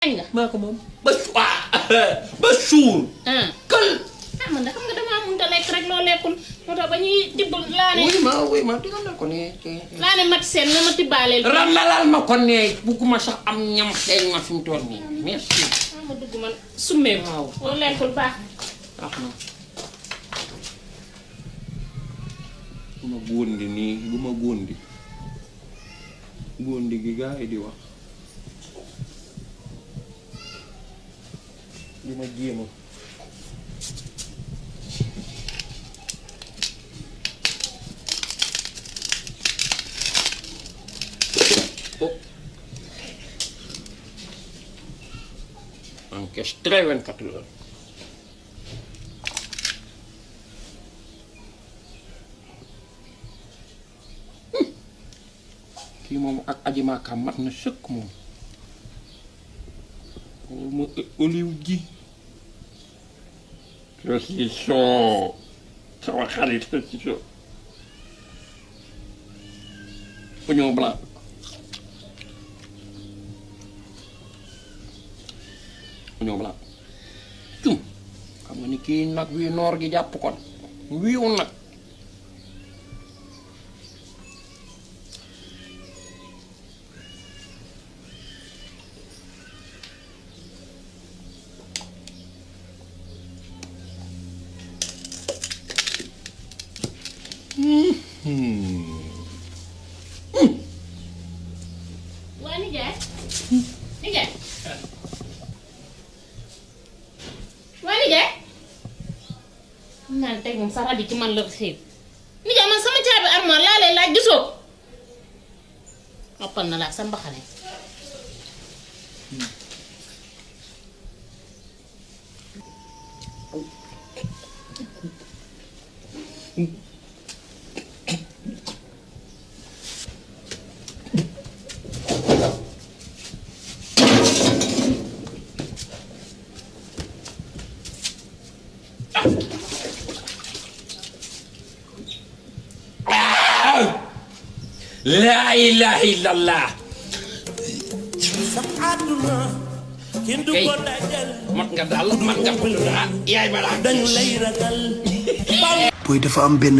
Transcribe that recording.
nga maa ko moom ba ba suur. kël. man da xam nga damaa mënut a lekk rek loo lekkul moo tax ba ñuy tibb laa ne. wuy ma digal ko ne. laa ne mat seen nga ma tibbaaleel. randalal ma ko ne bugguma sax am ñam xeeñ ma fi mu toll nii merci. ma dugg man summee waaw loo lekkul baax. baax na. bu ma góondi nii bu ma góondi gi gaa yi di wax. li ma jéema. Encaisse 24 heures. kii moom ak aji maaka mat na sëkk moom. ma olive ji. saucisson sama xarit saucisson. oignon blanc. oignon blanc. cum xam nga ni kii nag wi noor gi jàpp kon wiiw nag. waa nijaay nijaay waa nijaay xam naa ne tey moom sa rajo ci man la xiir nijaay man sama caabi armoire laa lay laaj gisoo noppal na laa sa mbaxane laa ilaaha illallah. kay mat nga daal mat nga yaay balaa. booy dafa am benn